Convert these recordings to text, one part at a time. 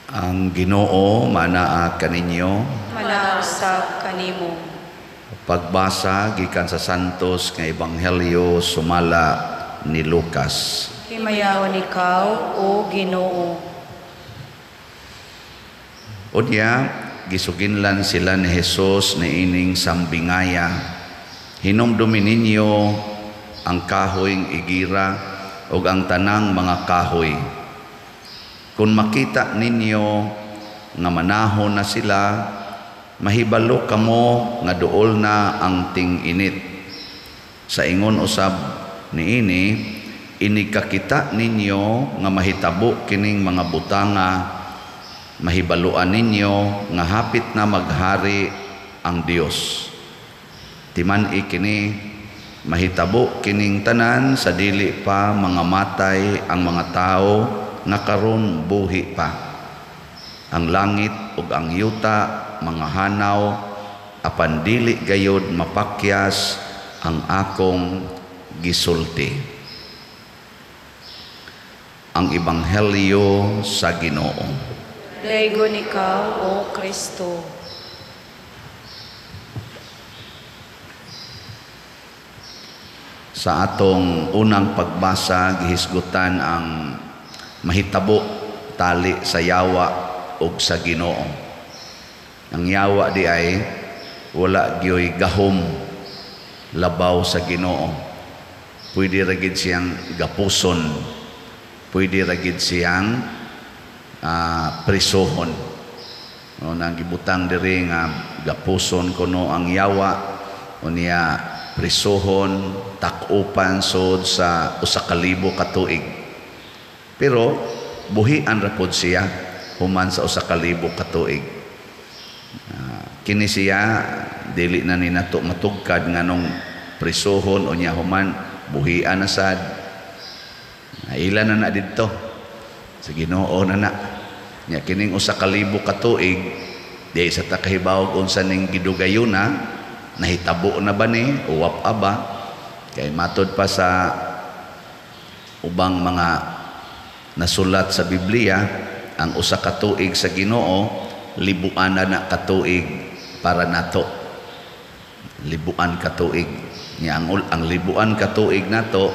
Ang Ginoo manaa kaninyo. Manaa usab kanimo. Pagbasa gikan sa Santos nga Ebanghelyo sumala ni Lucas. Himayaon ikaw, o Ginoo. Unya gisuginlan sila ni Jesus niining sambingaya. Hinumdumi ninyo ang kahoy igira ug ang tanang mga kahoy. Kung makita ninyo nga manahon na sila, mahibalo kamo nga duol na ang ting-init. Sa ingon usab niini, inikakita ninyo nga mahitabo kining mga butanga, mahibaluan ninyo nga hapit na maghari ang Dios. Timan-i kini, mahitabo kining tanan sa dili pa mga matay ang mga tawo nga karon buhi pa. Ang langit ug ang yuta mga hanaw, apan dili gayod mapakyas ang akong gisulti. Ang Ebanghelyo sa Ginoo. Daygon ikaw, O Kristo. Sa atong unang pagbasa, gihisgutan ang mahitabo tali sa yawa ug sa Ginoo. Ang yawa di ay wala gyoy gahom labaw sa Ginoo. Pwede ra gid siyang gapuson, pwede ra gid siyang prisohon. No, nang gibutang diri nga gapuson kuno ang yawa, unya prisohon, tak-upan sod sa 1,000 ka tuig. Pero buhian ra pod siya human sa 1,000 ka tuig. Kini siya dili na ni nato matugkad nganong prisohon unya human buhian na sad. Ila na na didto sa Ginoo na na. Nya kining 1,000 ka tuig di sa ta kahibaw unsa ning gidugayuna, nahitabo na ba ni o wapa ba? Kay matod pa sa ubang mga nasulat sa Biblia, ang 1 ka tuig sa Ginoo libuan na na katuig para nato. Libuan katuig. Nya ang libuan katuig nato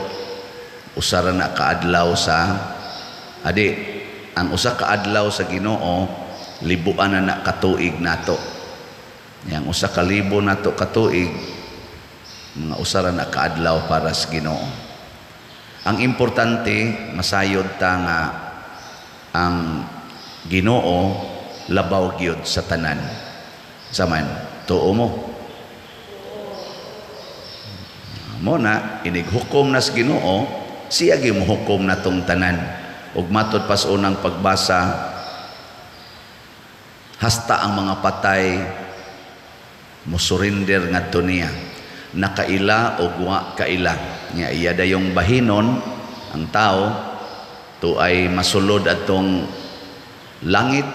usa ra na kaadlaw sa adi ang 1 ka adlaw sa Ginoo libuan na na katuig nato. Nya ang 1,000 nato katuig mga usa ra na kaadlaw para sa Ginoo. Ang importante masayod ta nga ang Ginoo labaw gyud sa tanan. Saman tuo mo. Mo na inighukom na sa Ginoo, siya gyud mohukom natong tanan. Ug matod pa sa unang pagbasa, hasta ang mga patay mosurrender ngadto niya. Nakaila o wa kaila. Nya iya dayong bahinon ang tao tuay masulod atong langit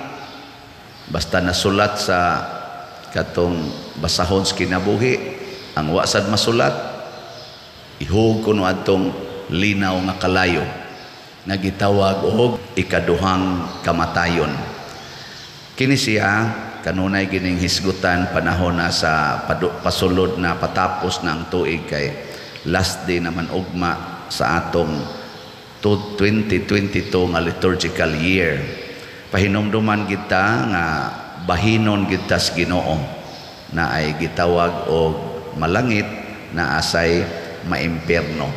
basta nasulat sa katong basahon sa kinabuhi. Ang wa sad masulat ihug kuno atong linaw nga kalayo nga gitawag og ikaduhang kamatayon. Kini siya kanunay gining hisgutan panahon na sa pasulod na patapos na ang tuig kay last day naman ugma sa atong 2022 nga liturgical year. Pahinumduman kita nga bahinon kita sa Ginoo na ay gitawag og malangit na asay maimpierno.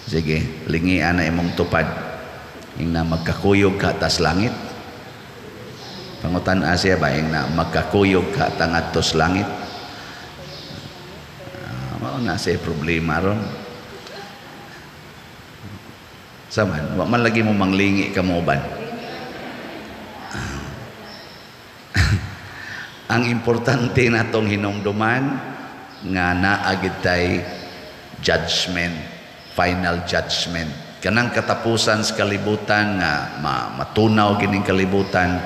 Sige, lingian na imong tupad. Ingna magkakuyog ka tas langit. Pangutan siya ba ingna magkakuyog ka tangadtos langit? Mao na siya problema ron. Saman, wa man lagi mo manglingi ka mo uban. Ang importante natong hinumduman nga naa gid tay judgment, final judgment. Kanang katapusan sa kalibutan nga matunaw kining kalibutan,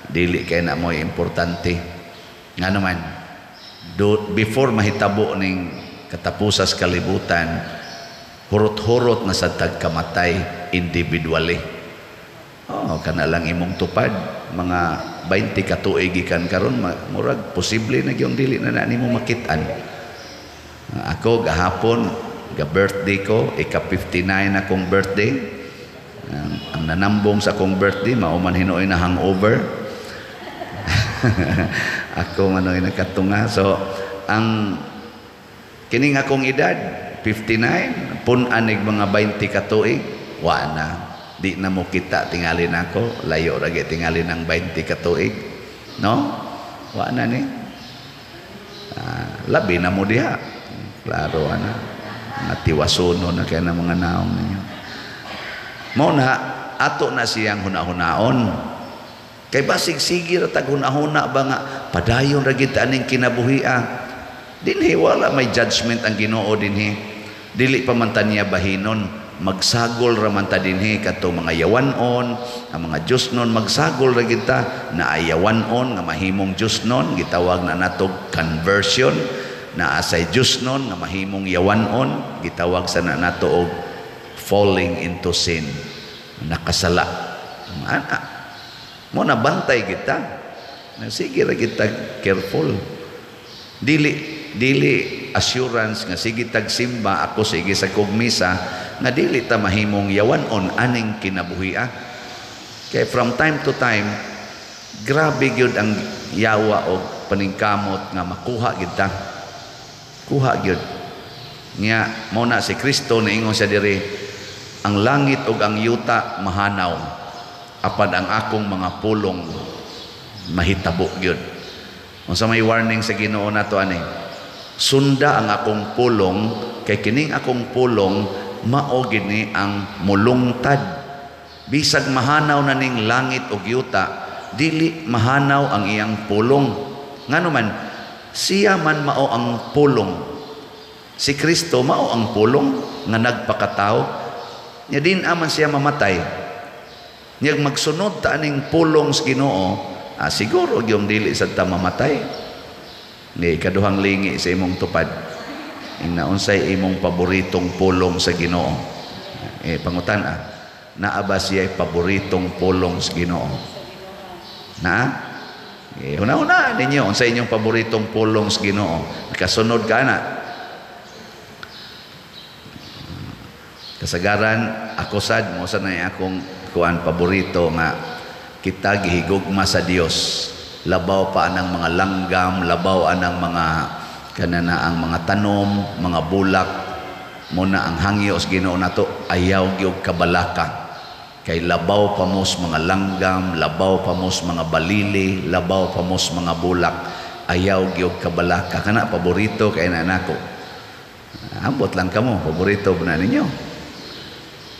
dili kay na mo'y importante. Nga naman, before mahitabo ning katapusan sa kalibutan, hurot-hurot na sa tagkamatay individually. Oh, kana lang imong tupad mga 20 ka tuig gikan karon, murag posible na gyud dili na na nimo makit-an. Ako gahapon ga birthday ko, ika 59 akong birthday. Ang nanambong sa akong birthday mao man hinuoy na hangover. Ako man oy nakatunga. So ang kining akong edad 59, pun-an ig mga 20 ka tuig, wa na, di na mo kita tingali nako, layo ra gyud tingali ng 20 ka tuig, no? Wa na ni. Labi na mo diha, klaro ana, mga tiwasuno na kaya na mga naong ninyo. Mao na ato na siyang huna-hunaon kay basig sige ra tag hunahuna ba nga padayon ra gid ta aning kinabuhia. Dinhi wala may judgment ang Ginoo dinhi, dili pa man ta niya bahinon, magsagol ra man ta dinhi kadto mga yawanon, ang mga Diyosnon, magsagol ra gid ta na ayawanon nga mahimong Diyosnon, gitawag na nato conversion, naa say Diyosnon nga mahimong yawanon, gitawag sa na nato og falling into sin, nakasala. Ana mo na bantay kita, sige ra kita careful. Dili dili assurance nga sige tag simba, ako sige sa kog misa, nga dili ta mahimong yawanon aning kinabuhia. Kay from time to time grabe gyud ang yawa og paningkamot nga makuha gid ta, kuha gyud nya. Mao na si Kristo niingon siya diri, ang langit ug ang yuta mahanaw, apan ang akong mga pulong mahitabo gyud. Unsa may warning sa Ginoo nato ani? Sunda ang akong pulong, kay kining akong pulong mao gini ang mulungtad. Bisag mahanaw na ning langit ug yuta, dili mahanaw ang iyang pulong. Ngano man, siya man mao ang pulong. Si Kristo mao ang pulong nga nagpakatao. Nya din aman siya mamatay. Nya magsunod ta aning pulong sa Ginoo, siguro gyud dili sad ta mamatay. Ni kaduhang lingi sa imong tupad. Ingna unsay imong paboritong pulong sa Ginoo? Pangutan naa ba siya paboritong pulong sa Ginoo? Naa? Huna-huna ninyo unsay inyong paboritong pulong sa Ginoo. Nakasunod ka na. Kasagaran ako sad mo sa nay akong kuan paborito nga kita gihigugma sa Dios. Labaw pa anang mga langgam, labaw anang mga kanana ang mga tanom, mga bulak. Muna ang hangyo sa Ginoo nato ayaw gyud kabalaka. Kay labaw pa mos mga langgam, labaw pa mos mga balili, labaw pa mos mga bulak. Ayaw gyud kabalaka. Kana paborito kay na nako. Ambot lang kamo, paborito na ninyo.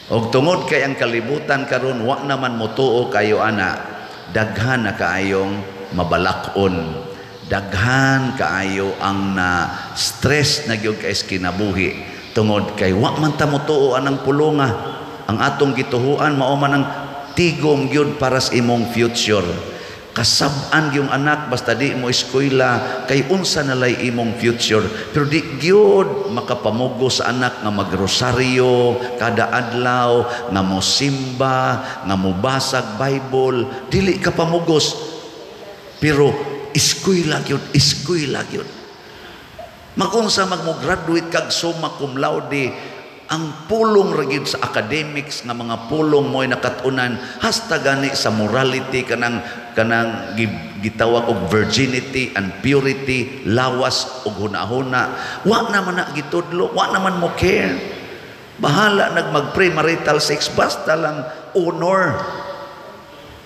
Og tungod kay ang kalibutan karon wa naman motuo kayo ana, daghan na kaayong mabalakon, daghan kaayo ang na stress na gyud kay kinabuhi tungod kay wa man ta motuo anang pulonga. Ang atong gituhuan mao man ang tigom gyud para sa imong future. Kasab-an gyung anak basta di mo eskwela kay unsa nalay imong future, pero di gyud makapamugo sa anak nga magrosaryo kada adlaw, nga mosimba, nga mobasag Bible, dili ka pamugos. Pero eskwela gyud, eskwela gyud. Magunsa magmo-graduate kag summa cum laude, ang pulong ra gyud sa academics nga mga pulong mo'y nakat-unan hasta gani sa morality, kanang kanang gitawag og virginity and purity, lawas og hunahuna. Wa naman na gitudlo, wa naman mo care. Bahala nag mag-premarital sex basta lang honor.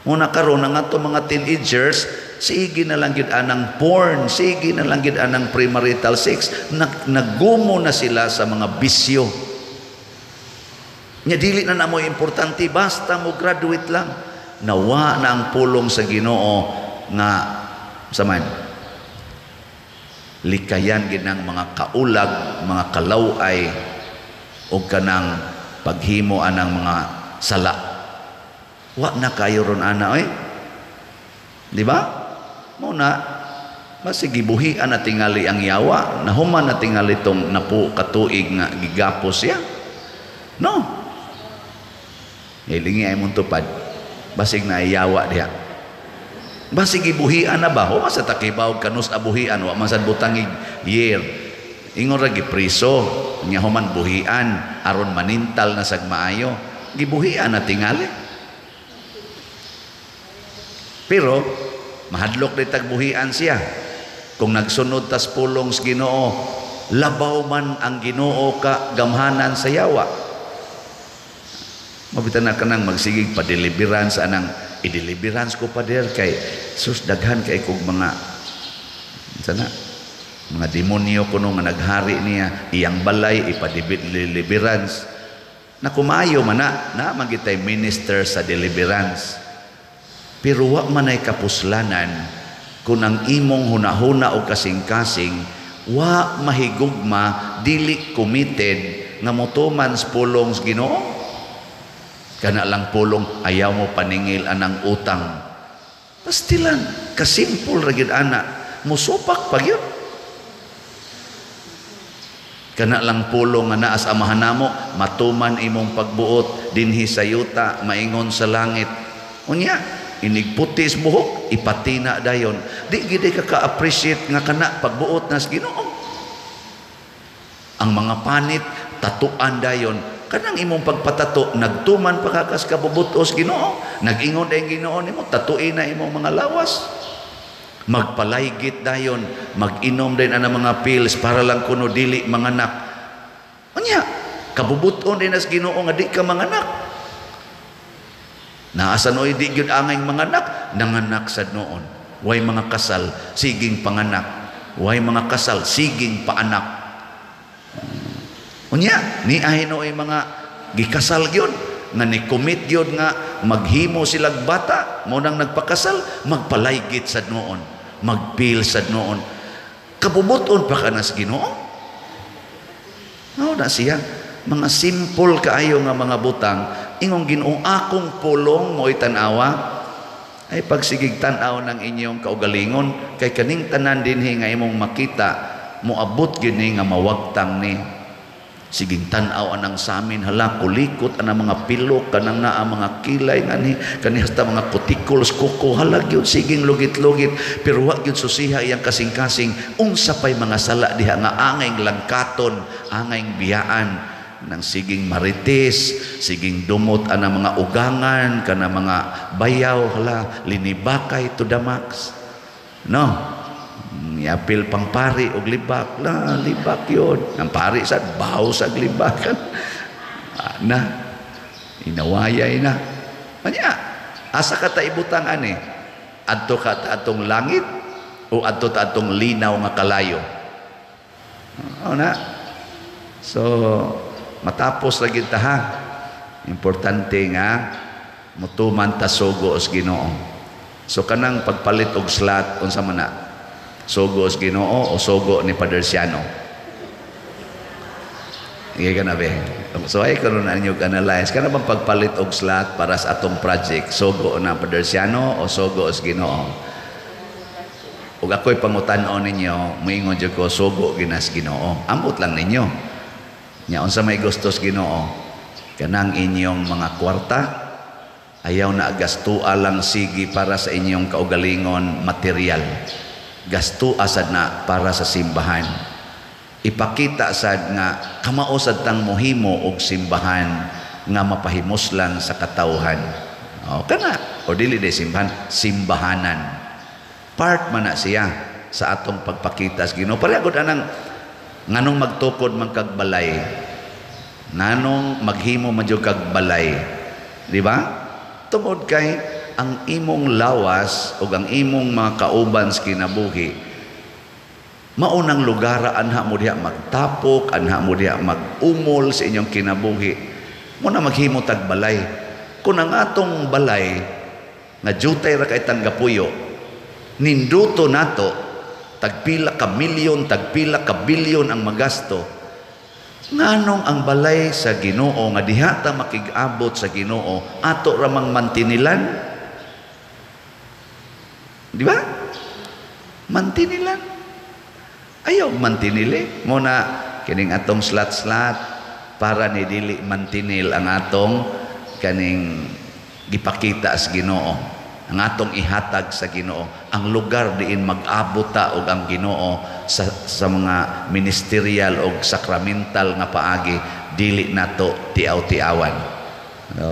Muna karon ang ato mga teenagers, sige na lang gyud anang porn, sige na lang gyud anang premarital sex, naggumo na sila sa mga bisyo. Nya dili na namo importante basta mo graduate lang. Nawa na ang pulong sa Ginoo nga saman likayan gid ang mga kaulag, mga kalaway og kanang paghimo anang mga sala. Wa na kayo ron ana oy. Di ba? Mo na masige buhian na tingali ang yawa, nahuman na tingali tong napu katuig nga gigapos siya. No. Hilingi ay mong tupad. Basig na yawa diha. Basig gibuhian na ba? Wa sa takibaw kanus abuhian, wa man sad butangig year. Ingon ra gipriso, nya human buhian aron manintal na sag maayo. Gibuhian na tingali. Pero mahadlok di tagbuhian siya. Kung nagsunod tas pulong sa Ginoo, labaw man ang Ginoo ka gamhanan sa yawa. Mabitan na kanang magsigig pa-deliverance anang i-deliverance ko pader kay sus daghan kay kog mga sana mga demonyo kuno nga naghari niya iyang balay ipa-deliverance na kumayo man na na magitay minister sa deliverance, pero wa man ay kapuslanan kung ang imong hunahuna o kasing-kasing wa mahigugma, dili committed nga motuman sa pulong sa Ginoo. Kana lang pulong, ayaw mo paningil anang utang. Pastilan, kasimpol ra gyud ana, musupak pa gyud. Kana lang pulong nga naa sa amahan namo, matuman imong pagbuot dinhi sa yuta, maingon sa langit. Unya, inigputis buhok, ipatina dayon. Di gid ka ka-appreciate nga kana pagbuot nas Ginoo. Ang mga panit tatuan dayon. Kanang imong pagpatato, nagtuman pa kakas kabubutos Ginoo. Nag-ingon dayong Ginoo nimo, tatuin na imong mga lawas. Magpalaygit dayon, mag-inom din ang mga pills para lang kuno dili manganak. Unya, kabubuton din as Ginoo nga di ka manganak. Naasa noy di gyud angay manganak, nanganak sad noon. Way mga kasal, siging panganak. Way mga kasal, siging paanak. Unya, ni ay noy mga gikasal gyud nga ni-commit gyud nga maghimo silag bata, mo nang nagpakasal, magpalaygit sad noon, magpil sad noon. Kabubuton pa ka nas Ginoo. Mao na siya. Mga simple kaayo nga mga butang, ingong Ginoo akong pulong mo'y tan-awa. Ay pagsigig tan-aw ng inyong kaugalingon, kay kaning tanan dinhi nga imong makita, moabot gyud ni nga mawagtang ni. Siging tan-aw anang samin, hala kulikot anang mga pilok, kanang naa mga kilay ngani, kani hasta mga kutikulos kuko, hala gyud siging lugit-lugit, pero wa gyud susiha iyang kasing-kasing unsa pay mga sala diha nga angay langkaton, angay biyaan nang siging marites, siging dumot anang mga ugangan, kana mga bayaw, hala linibakay to the max. No? Yapil pang pari og libak la libak yun ang pari sa baw sa libakan na inawayay na manya asa ka ta ibutang ani adto ka ta atong langit o adto ta atong linaw nga kalayo o na. So matapos lagi ta ha, importante nga mutuman ta sugo sa Ginoo. So kanang pagpalit og slot unsa man na, sugo sa Ginoo o sugo ni Padre Siano? Iya ka na be. So ay karon na ninyo analyze kana bang pagpalit og slot para sa atong project, sugo na Padre Siano o sugo sa Ginoo? Ug ako'y pangutan-on ninyo, moingon jud ko sugo ginas Ginoo. Ambot lang ninyo. Nya unsa may gusto sa Ginoo? Kanang inyong mga kwarta ayaw na gastua lang sige para sa inyong kaugalingon material. Gasto asad na para sa simbahan. Ipakita sad nga kamao sad tang mohimo og simbahan nga mapahimuslan sa katawhan. O kana o dili day simbahan, simbahanan. Part man na siya sa atong pagpakita sa Ginoo. Pareha gud anang nganong magtukod man kag balay, nganong maghimo man jud kag balay, di ba? Tungod kay ang imong lawas o ang imong mga kauban sa kinabuhi, maunang lugar anha mo diha magtapok, anha mo diha mag-umol sa inyong kinabuhi. Muna maghimo tag balay. Kung ang atong balay nga jutay ra kay tanggapuyo, ninduto nato tagpila ka milyon, tagpila ka bilyon ang magasto. Nganong ang balay sa Ginoo nga diha ta makig-abot sa Ginoo, ato ramang mantinilan? Di ba? Mantinilan. Ayaw mantinili. Muna, kining atong slat-slat para ni dili mantinil ang atong kaning gipakita sa Ginoo, ang atong ihatag sa Ginoo, ang lugar diin mag-abot ta og ang Ginoo sa mga ministerial og sakramental nga paagi, dili nato tiaw-tiawan.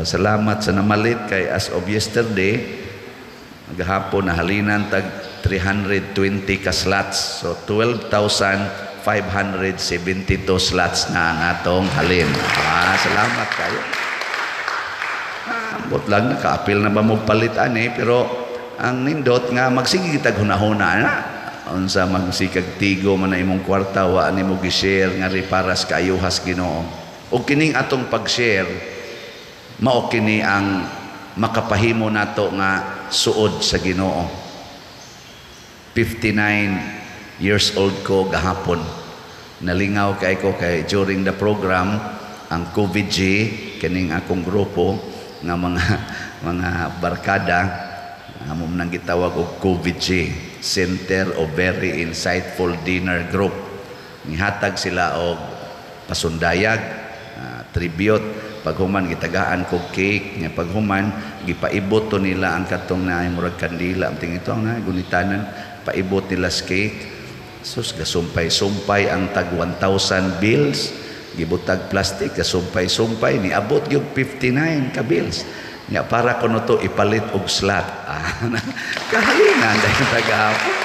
Salamat sa namalit kay as of yesterday, gahapon, nahalinan tag 320 ka slots. So 12,572 slots na ang atong halin. Ah, salamat kayo. Ambot lang nakaapil na ba mo palit ani, pero ang nindot nga magsige kitag hunahuna na unsa magsikag tigo man na imong kwarta, wa nimo gi-share nga para sa kaayuhas Ginoo. Ug kining atong pag-share, mao kini ang makapahimo nato nga suod sa Ginoo. 59 years old ko gahapon. Nalingaw kay ko kay during the program, ang COVID-G, kining akong grupo nga mga barkada, amo nang gitawag og COVID-G, Center of Very Insightful Dinner Group. Nihatag sila og pasundayag, tribute. Paghuman, gitagaan kog cake nya. Paghuman, gipaibot to nila ang katong naay murag kandila ang ito na gunitanan, paibot nila sa cake. Sus, gasumpay-sumpay ang tag 1,000 bills, gibutag plastic, gasumpay-sumpay, niabot gyud 59 ka bills nya para kuno to ipalit og slot. Ah, kahalinan dahil tagahapon.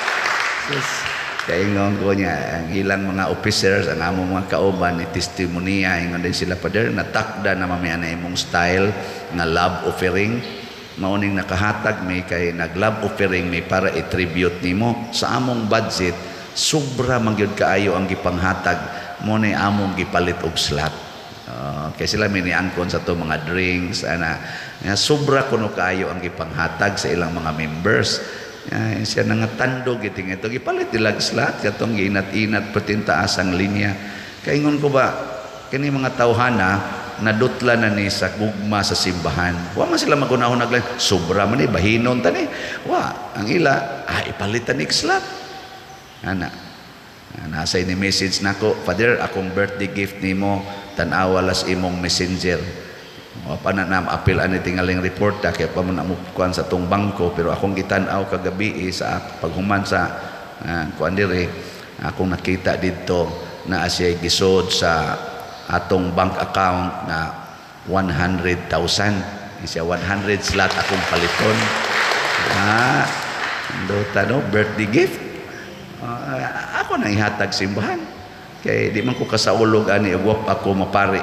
Sus, kaingon ko niya, ang ilang mga officers, ang among mga kauban, ni testimonya, ingon din sila, "Father, natakda na mami na imong style nga love offering. Mauning nakahatag may kay nag-love offering may para i-tribute nimo sa among budget. Sobra man gyud kaayo ang gipanghatag mo ni among gipalit og slot." Kay sila may niangkon sa to mga drinks ana. Ya, sobra kuno kaayo ang gipanghatag sa ilang mga members. Ya, siya nangatandog iting ito gipalit nila og slot katong giinat-inat pertintaas ang linya. Kaingon ko ba, kini mga tawhana nadutla na ni sa gugma sa simbahan. Wa man sila magunahon naglan sobra man ni, bahinon ta ni. Wa ang ila, ah, ipalitan ni slot ana. Nasa ni message nako, "Father, akong birthday gift nimo, tan-awa las imong Messenger." Wa pa na na apil ani tingaling report ta kay pa man mo kuan sa tong bangko, pero akong gitan-aw kagabi, eh, sa paghuman sa kuan diri, akong nakita didto na siya gisod sa atong bank account na 100,000. Siya 100 slot akong paliton. Ah, dota no, birthday gift. Ako nang ihatag simbahan. Kay di man ko kasaulog ani ug wa ako mapari.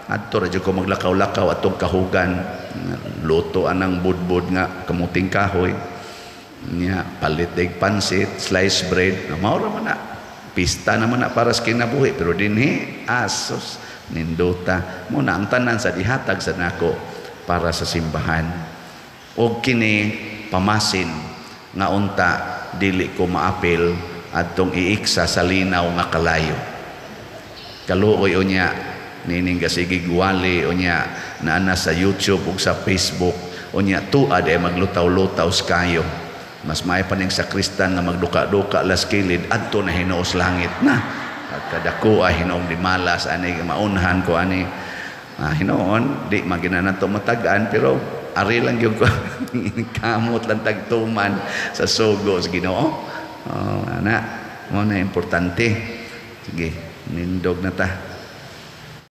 Adto ra jud ko maglakaw-lakaw atong kahugan. Luto anang budbud nga kamuting kahoy. Nya palit dig pansit, slice bread, na mao ra man na. Pista naman na para sa kinabuhi, pero dinhi asos nindota mo na ang tanan sa dihatag sa nako para sa simbahan. Og kini pamasin nga unta dili ko maapil adtong iiksa sa linaw nga kalayo. Kaluoy unya nining gasigig wali unya naa na sa YouTube ug sa Facebook unya tuad ay maglutaw-lutaw sa kayo. Mas may paning sakristan nga magduka-duka las kilid adto na hinuos langit na. Kadako ay hinuong di malas ani maunhan ko ani. Ah, hinuon di magina nato matag-an, pero ari lang gyud ko, kamot lang tagtuman sa sugo sa Ginoo. Oh, ana mo na importante. Sige, nindog na ta.